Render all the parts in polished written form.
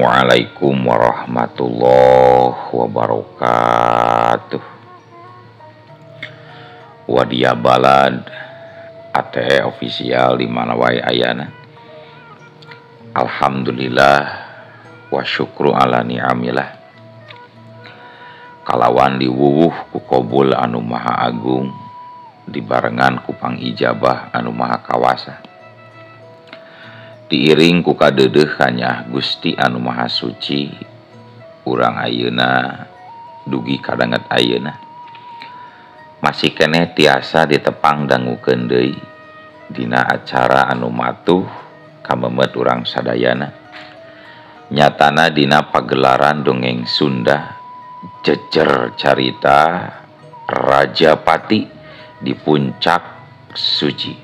Assalamualaikum warahmatullahi wabarakatuh. Wadia Balad ATE official di mana wae ayana. Alhamdulillah wa syukru ala ni'amillah. Kalawan diwuwuh ku kobul anu maha agung, dibarengan ku pangijabah anu maha kawasa. Diiring ku kadeudeuh kanyah Gusti anu maha suci, urang ayeuna dugi kadanget ayeuna. Masih keneh tiasa ditepang dangukeun deui dina acara anu matuh kamemet urang sadayana. Nyatana dina pagelaran dongeng Sunda jejer carita Rajapati di Puncak Suci.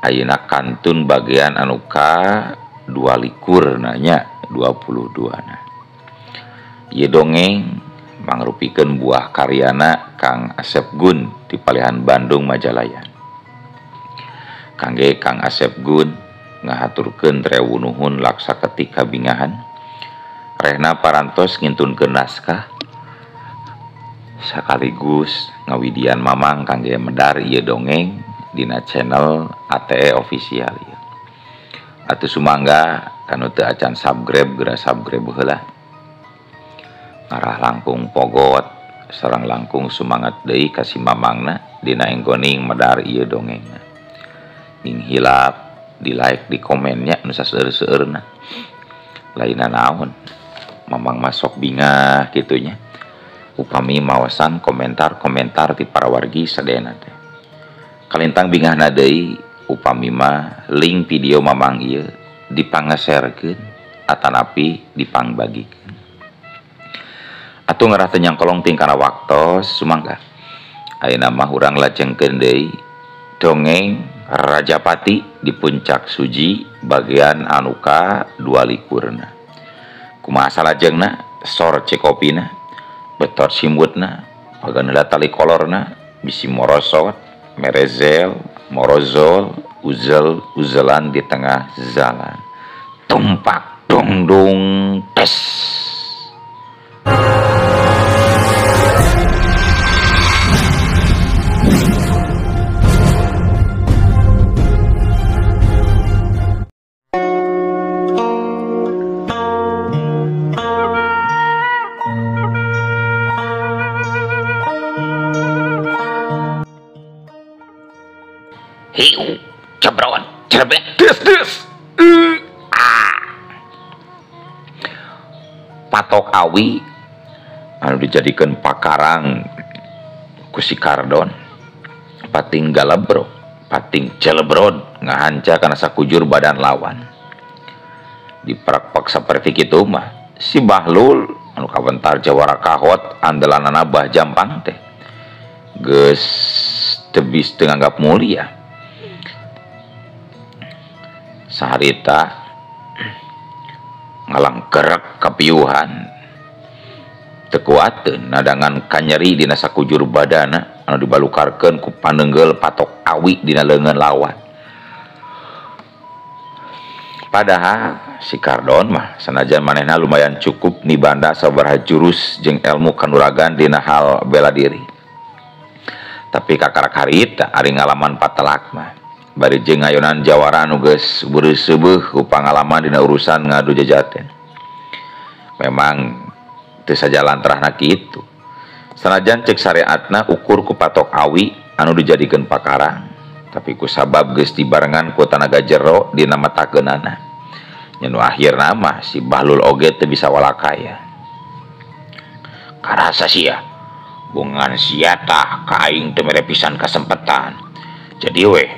Ayeuna kantun bagian anu ka 22 nanya 22 na. Ieu dongeng mangrupikeun buah karyana Kang Asep Gun di Palihan Bandung Majalaya. Kangge Kang Asep Gun ngahaturkeun rewu nuhun laksa ketika bingahan. Rehna parantos ngintunkeun naskah sekaligus ngawidian mamang kangge medar ieu dongeng dina channel ATE official ieu. Atuh sumangga kanu teu acan subscribe geura subscribe heula. Ngarah langkung pogot sareng langkung sumangat deui ka si mamangna dina enggoning medar ieu dongengna. Ning hilap di like di komennya nu saseur-seueurna. Lainna naon mamang masok bingah kitunya. Upami mawasan komentar-komentar ti para wargi sadayana teh. Kalintang bingahna deui upami mah link video mamang ieu dipangaserkeun atanapi dipangbagikeun. Atuh ngarah teu nyangkolong ting kana waktos sumangga. Ayeuna mah urang lajengkeun deui dongeng Rajapati di Puncak Suci bagian anu ka 22na. Kumaha salajengna sor cekopina, betot simbutna, pagan heula tali kolorna, bisi morosot, merezel, morozol, uzel, uzelan di tengah jalan. Tumpak dongdong tes. Hiu, cebron, cerbet, des, des, ah. Patok awi anu dijadikan pakarang ku si Kardon, pating galebro, pating celebron, ngahanca kana sakujur badan lawan. Diprakpak seperti kitu mah si Bahlul anu kawentar jawara kahot andelanana Bah Jampang teh geus tebis teu nganggap mulia. Saharita ngalangkerek kapiuhan teu kuateun nadangan kanyeri dina sakujur badana anu dibalukarkeun ku panenggel patok awi dina leungeun lawan. Padahal si Kardon mah sanajan manehna lumayan cukup nibanda sabaraha jurus jeung ilmu kanuragan dina hal bela diri. Tapi kakarak harita ari ngalaman patelak mah bari jeung ngayonan jawara anu geus beureuseubeuh ku pangalaman dina urusan ngadu jajaten. Memang teu sajalantrahna kitu. Sanajan cek syariatna ukur ku patok awi anu dijadikeun pakarang, tapi ku sabab geus dibarengan ku tanaga jero dina matakeunana. Nya nu akhirna mah si Bahlul oge teu bisa walakaya. Karasa sia, bungan sia tah ka aing teu mere pisan kasempetan. Jadi weh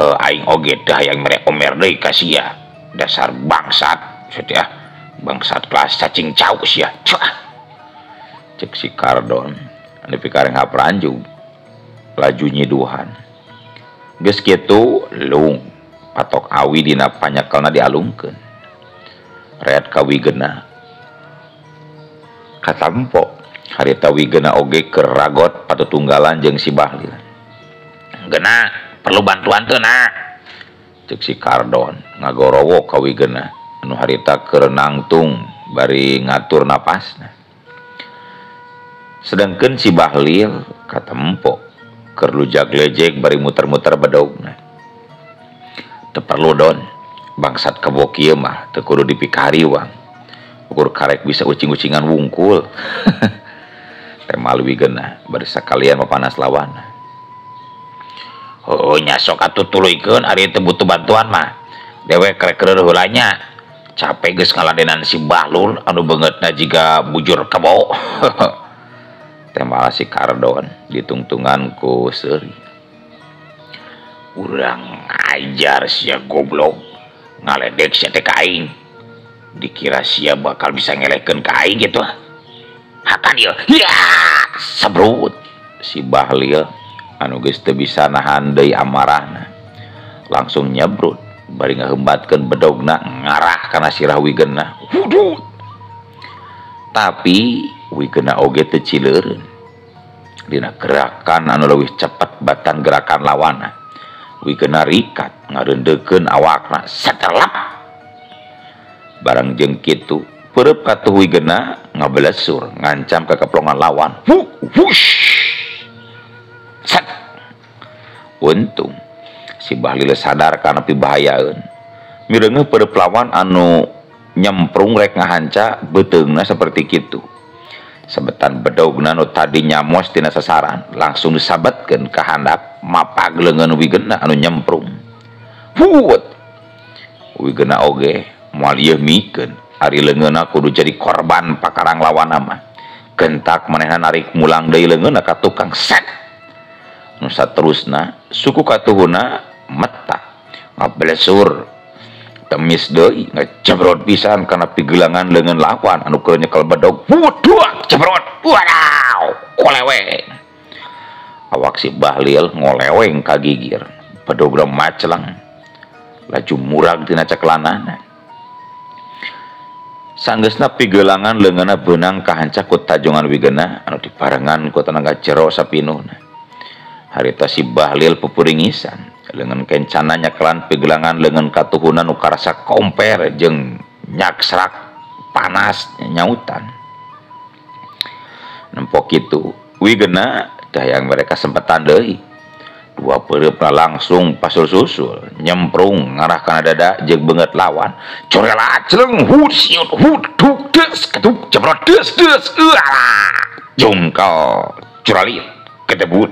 aing oge teh hayang mere omer deui ka sia. Dasar bangsat sia, bangsat kelas cacing cau sia. Cek si Kardon anu pikareng hapranjug laju nyiduhan. Geus kitu lung patok awi dina panyekelna dialungkeun. Reat ka wigena katampo harita wigena oge keur ragot patutunggalan jeung si Bahlil. Gena perlu bantuan tuh nak. Cek si Kardon ngagorowo ka wigena anu harita keur nangtung bari ngatur napasna. Sedangkeun si Bahlil katempo keur lujag-lejeg bari muter-muter bedogna. Teu perlu don, bangsat kebo kieu mah teu kudu dipikariwang. Ukur karek bisa ucing-ucingan wungkul. Teh malu wigena bari sakalian mapanas lawan. Oh nya sok atuh tuluykeun ari teu butuh bantuan mah. Dewek rek keur heula nya. Capek geus ngaladenan si Bahlul anu beungeutna jiga bujur kebo. Teh malah si Kardon ditungtungan ku seuri. Urang ajar sia goblok, ngaledek sia teh ka aing. Dikira sia bakal bisa ngelehkeun ka aing gitu. Hakan ieu. Ya, sebrut si Bahlil anu geus teu bisa nahan deui amarahna. Langsung nyebrut bari ngahembatkeun bedogna ngarah kana sirah Wigena. Hudut. Tapi Wigena oge teu cileureun. Dina gerakan anu leuwih cepet batan gerakan lawanna. Wigena rikat ngareundeukeun awakna setelap. Barang jeung kitu peureub katuh Wigena ngabelesur ngancam ka keplongan lawan. Wush. Set. Untung si Bahlil sadar kana pibahayaeun. Mireungeuh peureub lawan anu nyemprung rek ngahanca beuteungna saperti kitu. Sabetan bedogna nu tadi nyamos tina sasaran langsung disabetkeun ka handap mapag leungeun Wigena anu nyemprung. Huut. Wigena oge moal ieu mikeun ari leungeunna kudu jadi korban pakarang lawanna mah. Gentak manehna narik mulang deui leungeunna ka tukang set. Nu saterusna suku katuhuna meta ngablesur temis deui ngejebrot pisan kana pigelangan leungeun lawan anu keur nyekel bedog. Wuduh jebrot. Wadaw koleweng. Awak si Bahlil ngoleweng ka gigir. Bedogna maceleng laju murag tina ceklanana. Sanggeusna pigelangan leungeunna beunang kahanca ku tajongan Wigena anu dibarengan ku tenaga jero sapinuhna. Harita si Bahlil pupuringisan leungeun kencana nyekelan pigelangan leungeun katuhuna nu karasa komper jeung nyaksrak panas nyautan. Nempo kitu Wigena dayang mereka sempetan deui. Dua peureupna langsung pasul susul nyemprung ngarah kana dada jeung beungeut lawan. Corela celeng hud siut hud duk des ketuk jebrot des des uah jungkal curalit ketebut.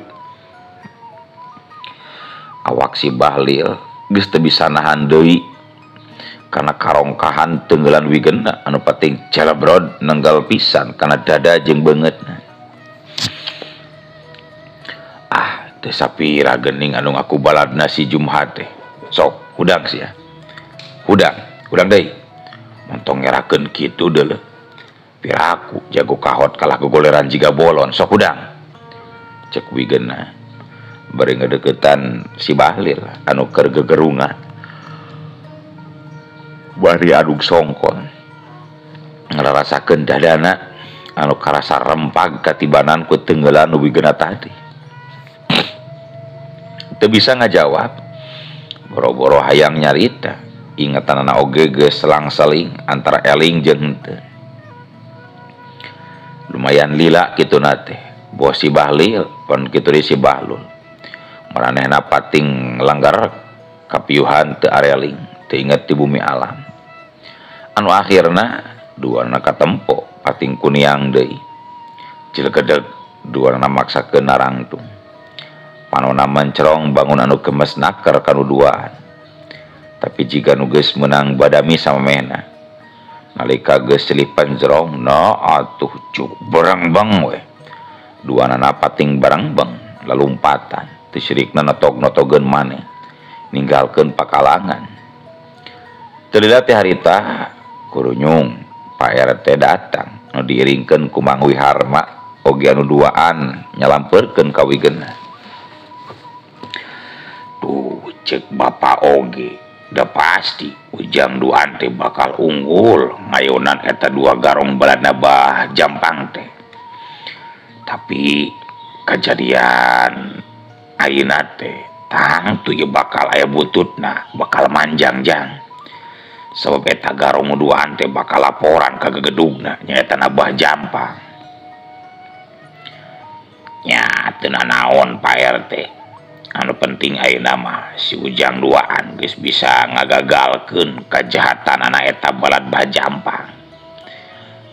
Awak si Bahlil geus teu bisa nahan deui kana karongkahan tenggelan Wigena anu penting celebrod nenggal pisan kana dada jeung beungeutna. Ah, teu sapira geuning anu ngaku baladna si Jumhat teh. Sok hudang sia. Hudang, hudang deui. Montong ngerakeun kitu deuleuh. Piraku jago kahot kalah gogoleran jiga bolon, sok hudang. Cek Wigena bari ngedeketan si Bahlil anu keur gegerungan bari adug songkon ngrarasakeun dadana anu karasa rempag katibanan ku tenggelan nu Wigena tadi. Teu bisa ngajawab boro-boro hayang nyarita ingetanana oge geus selang-seling antara eling jeung henteu. Lumayan lila kituna teh bos si Bahlil pon kitu deui si Bahlul. Maranehna pating langgar kapiuhan teu areling teu inget ti bumi alam. Anu akhirna duana katempo pating kuniang deui. Cilegedeg duana maksakeun narangtung. Panona mencerong bangun anu gemes naker kanu duaan. Tapi jika nu geus meunang badami samemehna. Nalika geus silih panjerong na atuh cuk barengbeng we. Duanana pating barengbeng lalumpatan. Teu sirikna notog-notogeun maneh ninggalkeun pakalangan. Teu lila teh harita kurunyung Pak RT datang nu diiringkeun ku Mang Wiharma oge anu duaan nyalampeurkeun ka Wigena. Tuh cek bapak oge da pasti ujang duaan teh bakal unggul ngayonan eta dua garong baladna bah Jampang teh. Tapi kejadian ayeuna teh tangtu ieu bakal aya bututna, bakal manjangjang. Sabab eta garong duaan teh bakal laporan ka gegedugna nyaeta Abah Jampang. Nya teu nanaon Pak RT. Anu penting ayeuna mah si Ujang duaan geus bisa ngagagalkeun kajahatan anak eta balad Bah Jampang.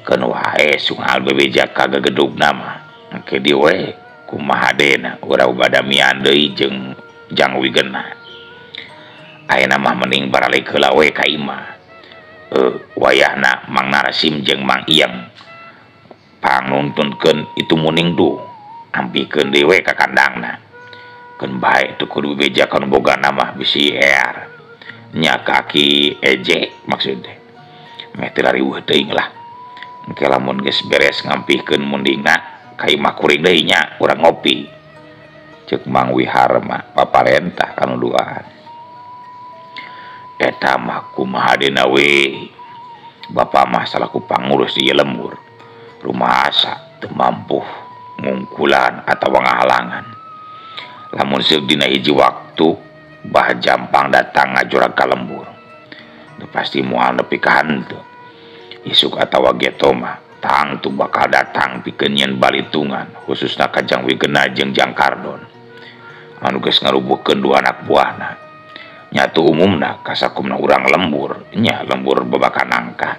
Keun wae sungal bebeja ka gegedugna mah. Engke dieu we kumaha dena urang badamian deui jeung Jang Wigena. Ayeuna mah mending baralik heula we ka imah. Wayahna Mang Narsim jeung Mang Iyeng pangnuntunkeun itu muning duh ampikeun deui we ka kandangna. Keun bae teu kudu bebeja ka nu bogana mah bisi ear. Nya ka Aki Eje maksud teh. Meh teu lariweuh teuing lah. Engke lamun geus beres ngampihkeun mundingna ka imah kuring deui nya urang ngopi. Ceuk Mang Wiharma paparentah ka nu duaan. Eta mah kumaha dena we. Bapa mah salaku pangurus di lembur. Rumah asa teu mampu ngungkulan atawa ngahalangan. Lamun seuk dina hiji waktu Bah Jampang datang ngajurag ka lembur. Teu pasti moal nepi ka henteu. Isuk atawa geto mah tangtu bakal datang pikeun nyeun balitungan khususna ka Jang Wigena jeung Jang Kardon. Anu geus ngarubuhkeun dua anak buahna. Nyatu umumna kasakumna urang lembur nya lembur babakan nangka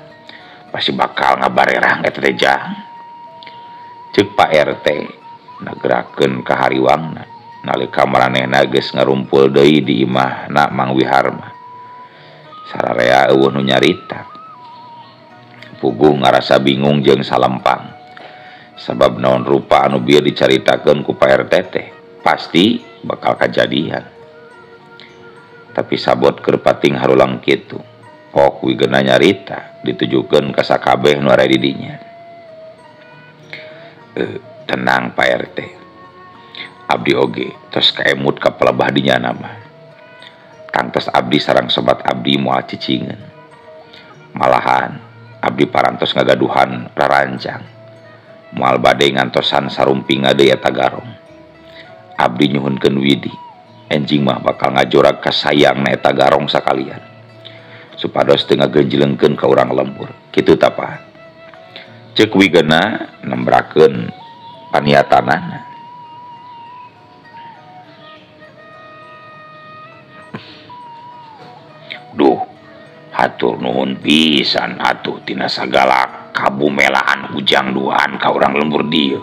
pasti bakal ngabarerang eta teh Jang. Ceuk Pak RT nagerakeun ka hariwangna nalika maranehna geus ngarumpul deui di imahna Mang Wiharma. Sararea eueuh nu nyarita. Puguh ngarasa bingung jeung salempang. Sabab naon rupa anu bieu dicaritakeun ku Pak RT teh pasti bakal kajadian. Tapi sabot keur pating harulang kitu. Pok Wigena nyarita ditujukeun ka sakabeh nu aya di dinya. Tenang Pak RT. Abdi oge tos kaemut ka pelebah dinya nama. Tangtos abdi sareng sobat abdi moal cicingeun. Malahan abdi parantos ngagaduhan rarancang. Moal bade ngantosan sarumpinga deui eta garong. Abdi nyuhunkeun widi. Enjing mah bakal ngajorag ka sayangna eta garong sakalian. Supados teu ngagenjlengkeun ka urang lembur. Kitu ta Pak? Ceuk Wigena nembrakeun paniatanana. Duh, hatur nuhun pisan atuh tina sagala kabumelaan Ujang duaan ka urang lembur dieu.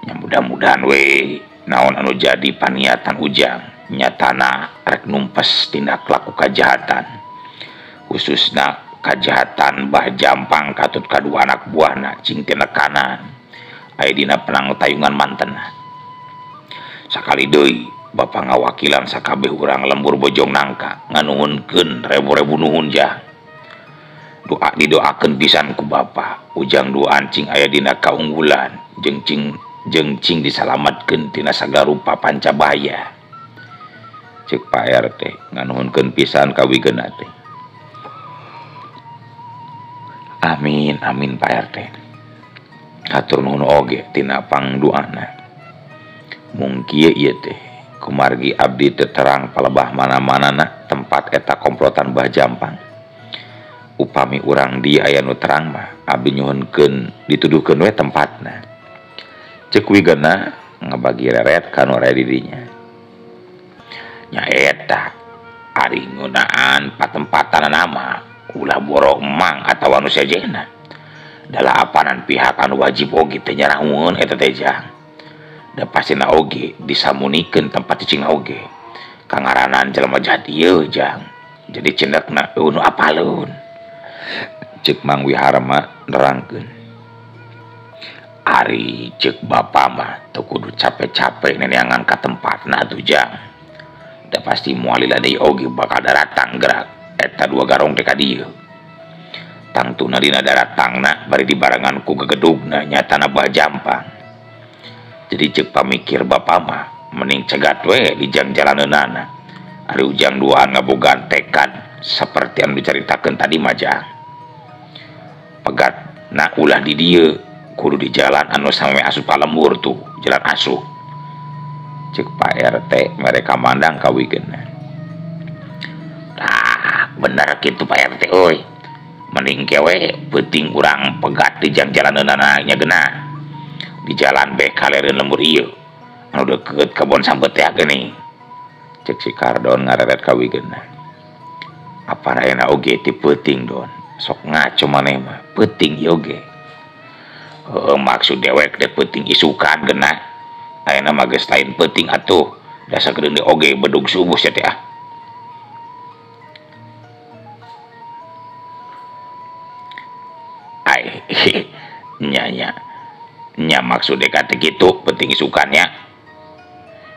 Nya mudah-mudahan we naon anu jadi paniatan Ujang nyatana rek numpes tindak laku kajahatan, khususna kajahatan Bah Jampang katut kadua anak buahna cing tinekanan aya dina penang tayungan mantena. Sakali deui Bapak ngawakilan sakabeh urang lembur Bojong Nangka nganuhunkeun rebu-rebu nuhun jah. Doa didoakeun pisan ku Bapak Ujang duaan cing aya dina kaunggulan jeung cing disalamatkeun tina sagarupa pancabaya. Ceuk Pak RT nganuhunkeun pisan ka Wigena teh. Amin amin Pak RT. Hatur nuhun oge tina pangduana. Mung kieu ieu teh kumargi abdi teu terang palebah mana-manana tempat eta komplotan Bah Jampang. Upami urang di aya nu terang mah abdi nyuhunkeun dituduhkeun we tempatna. Ceuk Wigena ngabagi reret ka nu aya di dinya. Nya eta ari ngeunaan patempatan mah ulah boro emang atawa nu sejenna. Dalapanan pihak anu wajib oge teu nyarahueun eta teh Jang. Da pastina oge disamunikeun tempat cicing oge. Kangaranan jelema jahat ieu Jang. Jadi cendekna eueuh nu apaleun. Ceuk Mang Wiharma nerangkeun. Ari ceuk Bapa mah teu kudu capek-capek neneangan ka tempatna atuh Jang. Da pasti moal lila deui oge bakal daratang gerak eta dua garong teh ka dieu. Tangtuna dina daratangna bari dibarengan ku gegedugna nyatana Bah Jampang. Jadi ceuk pamikir Bapa mah mending cegat we di jang jalaneunana. Ari Ujang duaan ngabogaan tekad saperti anu dicaritakeun tadi mah Jang. Pegat na ulah di dieu kudu di jalan anu sampe asup ka lembur tuh, jalan asup. Ceuk Pak RT mereka mandang ka Wigena. Tah Bener kitu Pak RT euy. Mending kewe peuting urang pegat di jangjalanana nya geuna. Di jalan beh kalereun lembur ieu. Anu deukeut kebon sambet teh geuning. Cek si Kardon ngareret ka Wigena. Apa ayeuna oge ti peuting Don. Sok ngaco maneh mah, peuting ieu oge. Heuh maksud dewek teh peuting isukan geuna. Ayeuna mah geus lain peuting atuh. Dasar geuning oge bedug subuh sia teh ah. Ai nya nya. Nya maksud deka teh kitu peuting isukannya.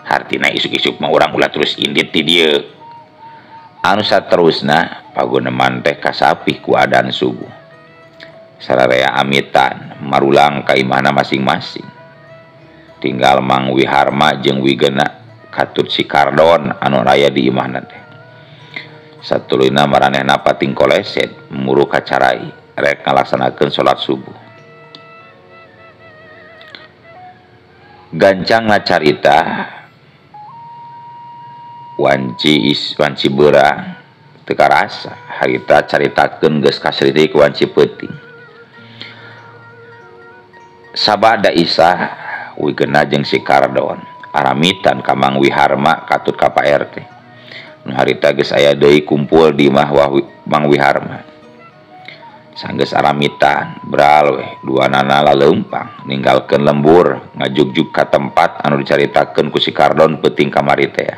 Hartina isuk-isuk mah urang ulah terus indit ti dieu. Anu saterusna paguneman teh kasapih ku adan subuh. Sararea amitan marulang ka imahna masing-masing. Tinggal Mang Wiharma jeung Wigena katut si Kardon anu raya di imahna teh. Satuluyna maranehna pating koleset muru ka carai rek ngalaksanakeun salat subuh. Gancang ngacarita wanci wanci beurang teu karasa harita caritakeun geus kasritik wanci peuting. Sabada isah Wigena jeung si Kardon aramitan ka Mang Wiharma katut ka Pak RT. Nu harita geus aya deui kumpul di imah Mang Wiharma. Sanggeus aramitan bral weh duanana laleumpang ninggalkeun lembur ngajugjug ka tempat anu dicaritakeun ku si Kardon peuting kamari teh.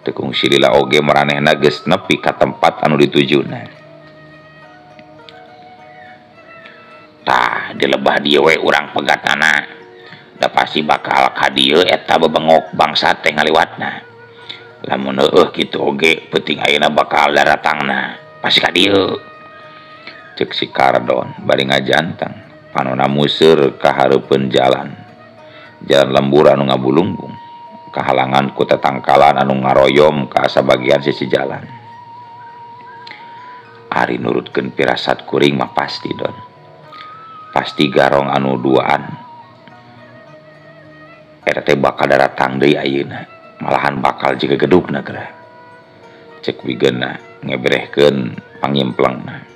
Teu kungsi lila oge maranehna geus nepi ka tempat anu ditujuna. Tah di lebah dieu we urang pegatana. Da pasti bakal ka dieu eta bebengok bangsa teh ngaliwatna. Lamun heueuh kitu oge peuting ayeuna bakal daratangna. Pasti ka dieu. Cek si Kardon bari ngajantang panona museur ka hareupeun jalan. Jalan lembur anu ngabulungbung. Kahalangan ku tetangkalan anu ngaroyom ka sabagian sisi jalan. Ari nurutkeun pirasat kuring mah pasti Don. Pasti garong anu duaan. Eta teh bakal daratang deui ayeuna, malahan bakal jiga gedugna geura. Cek Wigena ngeberehkeun pangimplengna.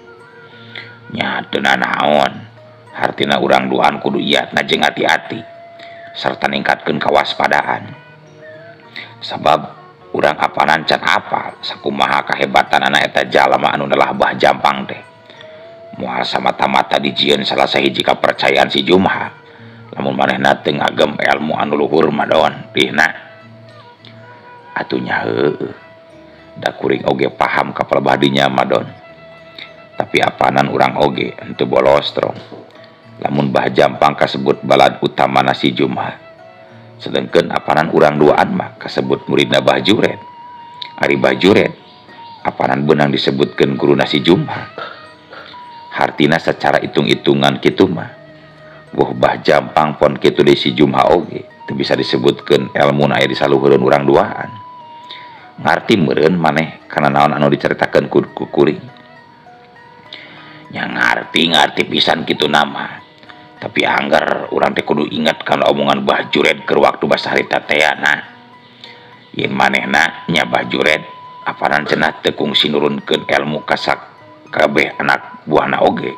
Nya teu nanaon, hartina urang duaan kudu iatna jeung hati-hati sarta ningkatkeun kawaspadaan. Sabab urang apanan can apal sakumaha kahebatan anak eta jalma anu nelah Bah Jampang teh. Moal samata-mata dijieun salah sahiji kapercayaan si Jumha. Lamun manehna teu ngagem ilmu anu luhur mah Don, dihna. Atuh nya heueuh. Da kuring oge paham ka palebah dinya mah Don. Tapi apanan urang oge henteu bolostrong. Lamun Bah Jampang kasebut balad utamana si Jumha. Sedengkeun apanan urang duaan mah kasebut muridna Bah Juret. Ari Bah Juret apanan beunang disebutkeun guruna si Jumha. Hartina secara hitung-hitungan kitu mah boh Bah Jampang pon kitu deui si Jumha oge teu bisa disebutkeun elmuna aya di saluhureun urang duaan. Ngarti meureun maneh kana naon anu dicaritakeun ku kuring. Nya ngarti pisan kitu nama. Tapi anggar urang teh kudu ingat kana omongan Bah Juret keur waktu basa harita teh na. Yen manehna nya Bah Juret apanan cenah teu kungsi nurunkeun ilmu ka sakabeh anak buahna oge.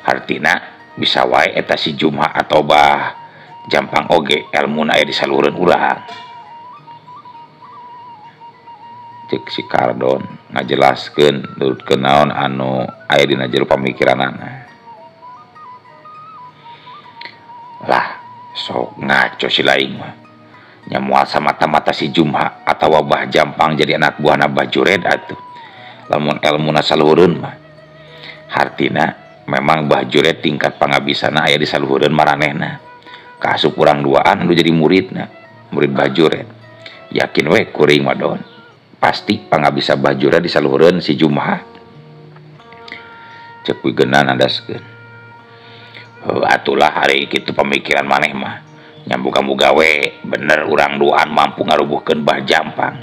Hartina bisa wae eta si Jumha atau Bah Jampang oge elmuna aya di saluhureun urang. Cek si Kardon ngajelaskeun nurutkeun naon anu aya dina jero pamikiranana. Lah sok ngaco si laing mah. Nya moal samata-mata si Jumha atawa Bah Jampang jadi anak buahna Bah Juret atuh. Lamun elmuna saluhureun mah. Hartina memang Bah Juret tingkat pangabisana aya di saluhureun maranehna. Kaasup urang duaan anu jadi muridna, murid Bah Juret. Yakin we kuring mah Don. Pasti pangabisa Bah Juret di saluhureun si Jumha. Cek Wigena nandaskeun. Heuh atulah hari kitu pamikiran maneh mah. Nya muga-muga we bener urang duaan mampu ngarubuhkeun Bah Jampang.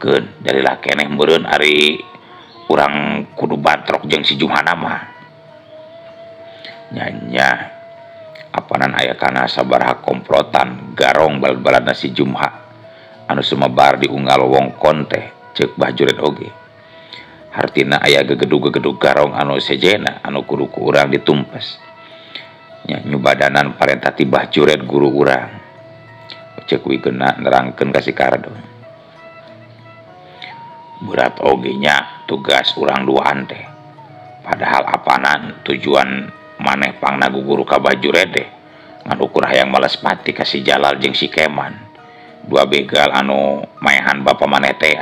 Keun darilah keneh meureun ari urang kudu bantrok jeung si Jumhana mah. Nya apanan aya kana sabaraha komplotan garong balad-baladna si Jumha anu sumebar di unggal wongkon teh Ceuk Bah Jured oge. Hartina aya gegedug-gegedug garong anu sejena anu kudu ku urang ditumpes. Nya nyubadanan parentah ti Bah Jured guru urang. Ceuk Wigena nerangkeun ka si Kardon. Berat oge nya tugas urang duaan teh. Padahal apanan tujuan maneh pangna guguru ka Bah Jured teh ngan ukur hayang males pati ka si Jalal jeung si Keman. Dua begal anu maehan bapa maneh teh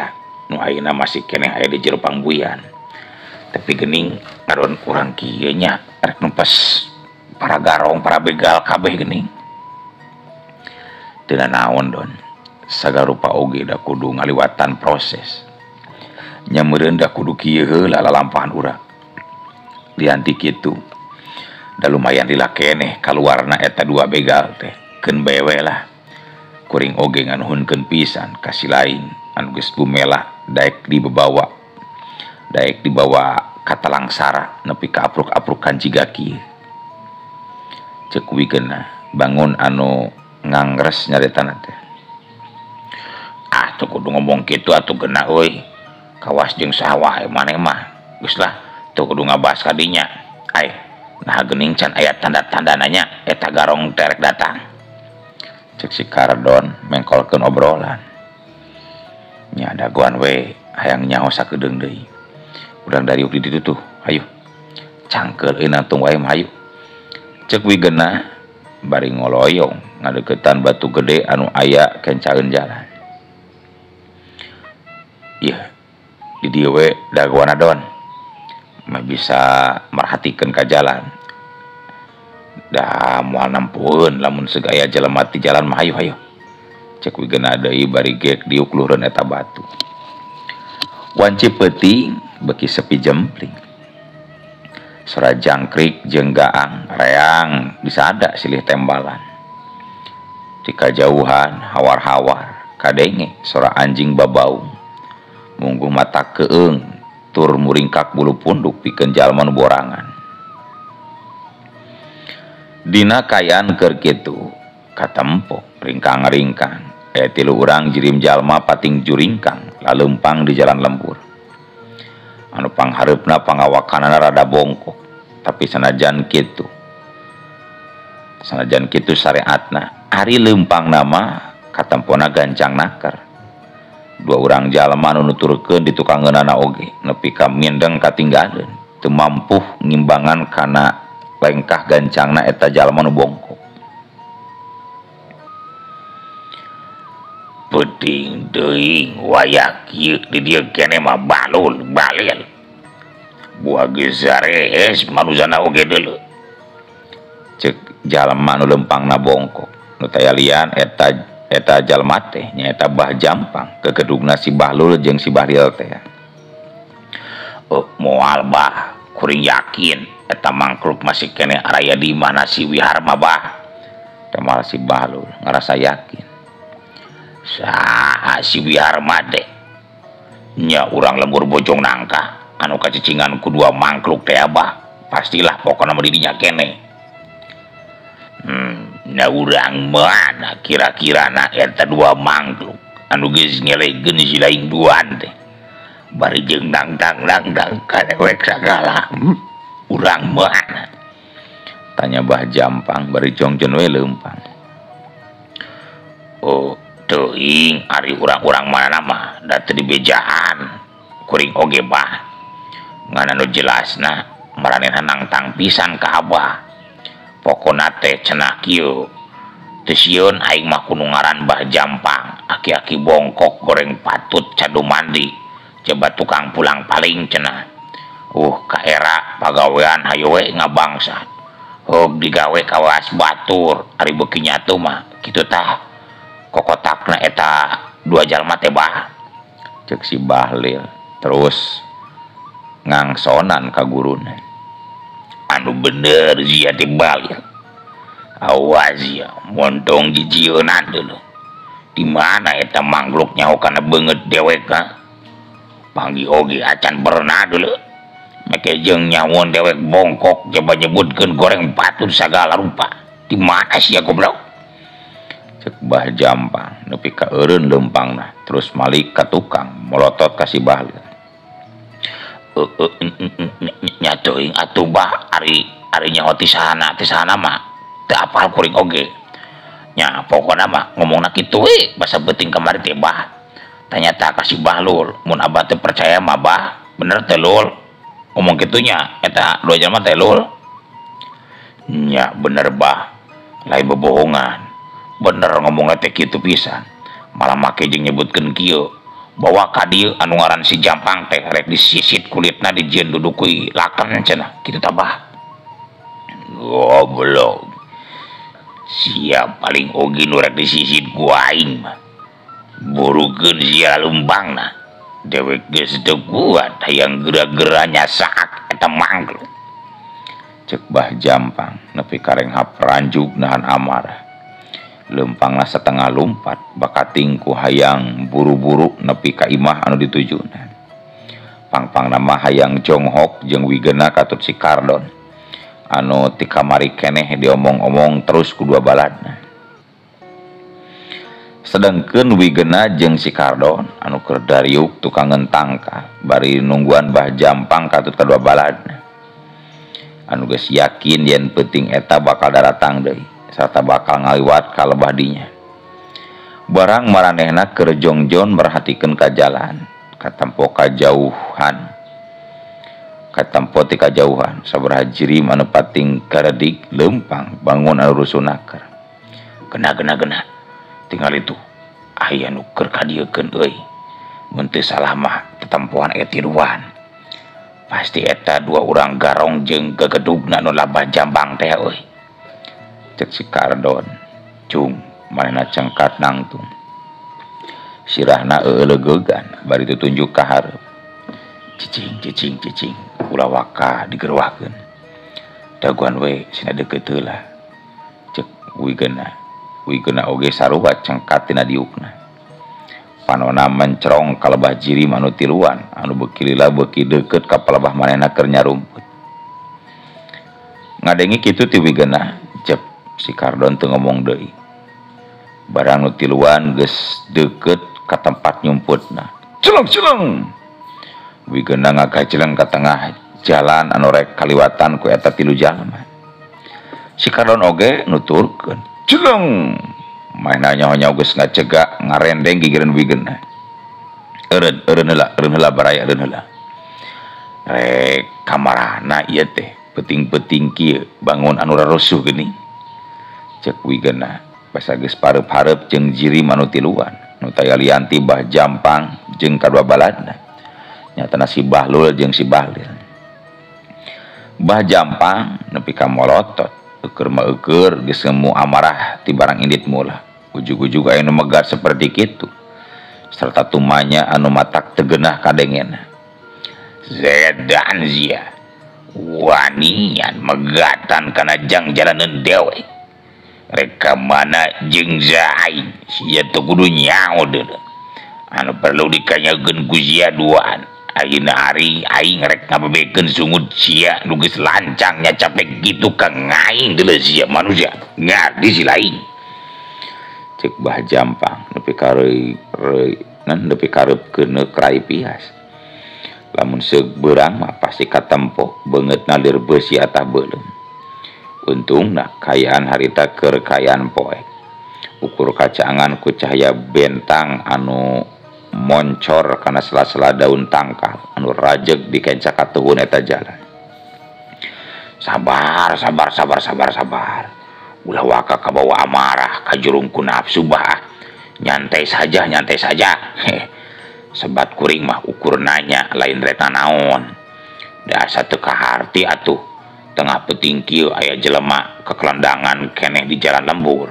nu ayeuna masih keneh aya di jero pangbuyan. Tapi geuning ngadon urang kieu nya rek numpes para garong, para begal kabeh geuning. Teu nanaon don. Sagarupa oge da kudu ngaliwatan proses. Nya meureun da kudu kieu heula lalampahan urang. Lian ti kitu da lumayan lila keneh kaluarna eta dua begal teh. Keun bae we lah. Kuring oge nganuhunkeun pisan ka si lain anu geus bumelah daek dibawa. Daek dibawa ka talangsara nepi ka apruk-aprukan jiga kieu. Ceuk Wigena bangun anu ngangres nyaritana teh. Ah teu kudu ngomong kitu atuh geuna euy. Kawas jeung saha wae maneh mah. Geus lah teu kudu ngabahas ka dinya. Ai nah geuning can aya tanda-tandana nya eta garong teh rek datang. Ceuk si Kardon mengkolkeun obrolan. Nya dagoan we hayang nyaho sakedeung deui. Urang dariuk di ditu tuh, hayu. Cangkeul euy nangtung wae mah hayu. Ceuk Wigena bari ngoloyong ngadeukeutan batu gede anu aya kencaeun jalan. Yeuh, di dieu we dagoanna don. Mah bisa merhatikeun ka jalan. Da moal nampueun lamun segaya jelema ti jalan mah hayu hayu. Ceuk Wigena deui bari geek diuk luhureun eta batu. Wanci peuting beuki sepi jempling. Sora jangkrik jeung gaang reang disada silih tembalan. Ti kajauhan hawar-hawar kadenge sora anjing babaung. Mungguh mata keung tur muringkak bulu punduk pikeun jalma nu borangan. Dina kaayaan keur kitu katempo ringkang-ringkang aya tilu urang jirim jalma pating juringkang laleumpang di jalan lembur. Anu panghareupna pangawakanana rada bongkok, tapi sanajan kitu syariatna ari leumpangna mah katempona gancang naker. Dua urang jalma nu nuturkeun di tukangeunana oge nepi ka mindeng katinggaleun teu mampuh ngimbangan kana lengkah gancangna eta jalma nu bongkok. Peuting teuing wayah kieu di dieu keneh mah balul balil. Buah geus sarees manusana oge deuleu. Ceuk jalma nu leumpangna bongkok nu taya lian eta jalma teh nyaeta Bah Jampang kegedugna si Bahlul jeung si Bahlil teh. Oh, moal bah kuring yakin eta mangkluk masih keneh araya di mana si Wiharma bah. Temal si Bahlul ngarasa yakin. Saha si Wiharma teh? Nya urang lembur Bojong Nangka anu kacicingan ku dua mangkluk teh abah. Pastilah pokona mah di dinya keneh. Nya urang mana kira-kira na eta dua mangkluk anu geus ngelegeun si lain duaan teh. Bari jeung dangdang-dangdang ka dewek sagala. Urang mana? Tanya Bah Jampang bari jongjon we leumpang. Oh, teuing ari urang-urang mana mah da teu dibejaan. Kuring oge bah. Ngan anu jelasna maranehna nangtang pisan ka abah. Pokona teh cenah kieu. Teu sieun aing mah kudu ngaran Bah Jampang, aki-aki bongkok goreng patut cadu mandi. Coba tukang pulang paling cenah. Ka era pagawean hayu we ngabangsat. Hog digawe kawas batur ari beuki nyatu mah kitu tah. Kokotakna eta dua jalma teh bah. Ceuk si Bahlil terus ngangsonan ka guruna. Anu bener sia teh Bahlil. Awas ya montong jijieunan deuleu. Di mana eta manggluk nyaho kana beungeut dewek ka? Panggih oge acan pernah deuleu. Make jeung nyawon dewek bongkok coba nyebutkeun goreng patut sagala rupa. Di mana sia goblok? Ceuk Bah Jampang nepi ka eureun leumpangna Terus malik ka tukang molotot ka si Bahlil. Nya teuing atuh bah ari ari nyaho ti sahana mah teu apal kuring oge. Nya pokona mah ngomongna kitu we basa beuting kamari teh bah. Tanyata ka si Bahlul mun abah teu percaya mah bah bener teh Lul. Ngomong kitunya eta dua jelema teh Lul. Nya bener bah lain bobohongan. Bener ngomongna teh kitu pisan. Malah make jeung nyebutkeun kieu bawa ka dieu anu ngaran si Jampang teh rek disisit kulitna dijieun dudukui laken cenah kitu tah bah. Goblok. Sia paling oge nu rek disisit ku aing mah. Burukeun sia lumbangna. Dewek geus teu kuat hayang geura-geura nyasaak eta mangkluk. Cek Bah Jampang nepi ka renghap ranjug nahan amarah. Lempangna setengah lumpat bakating ku hayang buru-buru nepi ka imah anu ditujuna. Pangpangna mah hayang jonghok jeung wigena katut si Kardon anu ti kamari keneh diomong-omong terus ku dua baladna. Sedengkeun wigena jeung si Kardon anu keur dariuk tukang ngentangka bari nungguan Bah Jampang katut kadua baladna. Anu geus yakin yen peuting eta bakal daratang deui sarta bakal ngaliwat ka lebah dinya. Barang maranehna keur jongjon merhatikeun ka jalan, katempo kajauhan. Katempo ti kajauhan sabaraha jirim anu pating karedik leumpang bangun anu rusunaker. Gena gena gena. Tinggal itu aya nu keur kadieukeun euy. Mun teu salah mah tetempoan eta tiluan. Pasti eta dua urang garong jeung gegedugna nu labah Jambang teh euy. Cek si Kardon, cung manehna cengkat nangtung. Sirahna eueuleugeugan bari tutunjuk ka hareup. Cicing cicing cicing ulah waka digerwakeun. Daguan we sina deukeut heula. Cek wigena. Wigena oge sarua cengkat tina diukna. Panona mencerong ka lebah jirim anu tiluan anu beuki lila beuki deukeut ka palebah manehna keur nyarumput. Ngadengi kitu ti wigena, cep si Kardon teu ngomong deui. Barang nu tiluan geus deukeut ka tempat nyumputna. Celeng celeng. Wigena ngagajeleng ka tengah jalan anu rek kaliwatan ku eta tilu jalma. Si Kardon oge nuturkeun, celeng. Manehna nyaho-nyaho geus ngacegak ngarendeng gigireun wigena. Eureun eureun heula, eureun heula baraya eureun heula. Rek kamarana ieu teh peuting-peuting kieu bangun anu rarusuh geuning. Cek wigena basa geus pareup-hareup jeung jirim anu tiluan nu taya lianti Bah Jampang jeung kadua baladna. Nyatana si Bahlul jeung si Bahlil. Bah Jampang nepi ka molotot eueur mah eueur geus ngemu amarah ti barang indit mula. Ujug-ujug aya nu megat saperti kitu serta tumanya anu matak tegenah kadengena. Zedan sia wanian megatan kana jangjalaneun dewek. Rek ka mana jeung aing sia teu kudu nyaho deuleu. Anu perlu dikanyakeun ku sia duaan. Ayeuna ari aing rek ngabebekeun sungut sia nu geus lancang nya capek kitu ka ngaing deuleu sia manusia. Ngardi si lain. Cek Bah Jampang nepi ka nepi kareupkeun krai pias. Lamun seug beurang mah pasti katempo beungeutna lir beusi atah beuleum. Untungna kayaan harita keur kayaan poek. Ukur kacaangan ku cahaya bentang anu moncor kana sela-sela daun tangkal anu rajeg dikenca katuhun eta jalan. Sabar sabar sabar sabar sabar. Ulah waka kabawa amarah kajurung ku nafsu bah. Nyantai saja nyantai saja. Heh. Sebat kuring mah ukur nanya lain rek naon. Dasa teu kaharti atuh. Tengah peuting kieu aya jelema kekelendangan keneh di jalan lembur.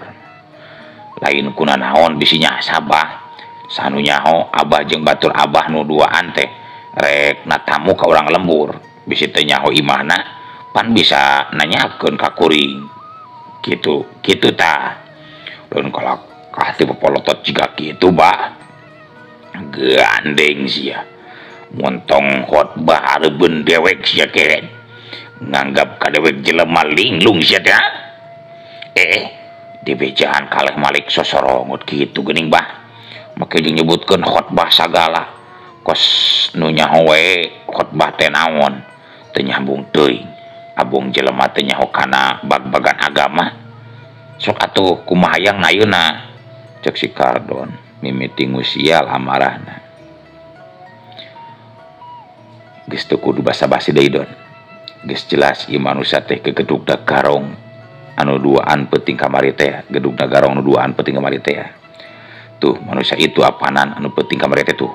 Lain kuna naon bisi nyasa bah. Sanu nyaho abah jeung batur abah nu duaan teh rek natamu ka urang lembur. Bisi teu nyaho imahna pan bisa nanyakeun ka kuring. Kitu kitu tah. Lain kalakah ti popolotot jiga kitu bah. Gandeng sia. Montong khotbah areubeun dewek sia keren. Nganggap ka dewek jelema linglung sia teh. Dibejaan kaleh malik sosorongot kitu geuning bah. Make jeung nyebutkeun khotbah sagala. Kos nu nyaho we khotbah teh naon? Teu nyambung teuing. Abong jelema teh nyaho kana bag-bagan agama. Sok atuh kumaha hayang ayeuna? Cek si Kardon mimiti ngusial amarahna. Geus teu kudu basa-basi deui Don. Geus jelas ieu manusia teh gegedugna garong anu duaan peuting kamari teh, gedugna garong anu duaan peuting kamari teh. Tuh manusia itu apanan anu peuting kamari teh tuh.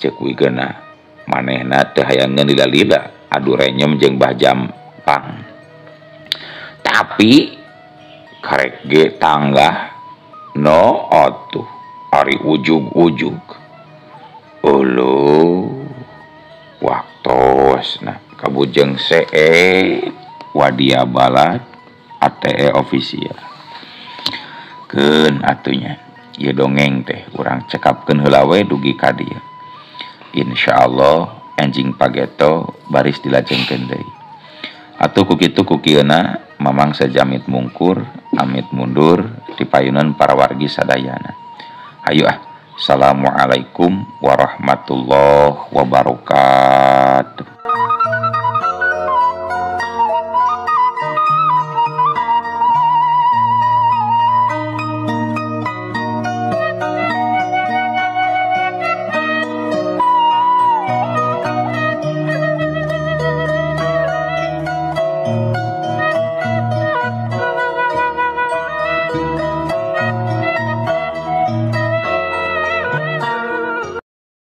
Cek wigena manehna teh hayangeun lila-lila adu renyem jeung Bah Jampang. Tapi karek ge tanggah no atuh ari ujug-ujug. Uluh waktosna kabujeng CE Wadia Balad ATE Official. Keun atunya ieu dongeng teh urang cekapkeun heula we dugi ka dieu. Insyaallah enjing pageto baris dilajengkeun deui. Atuh ku kitu ku kieuna Mamang sajamit mungkur amit mundur di payunan para wargi sadayana. Hayu ah. Assalamualaikum warahmatullahi wabarakatuh.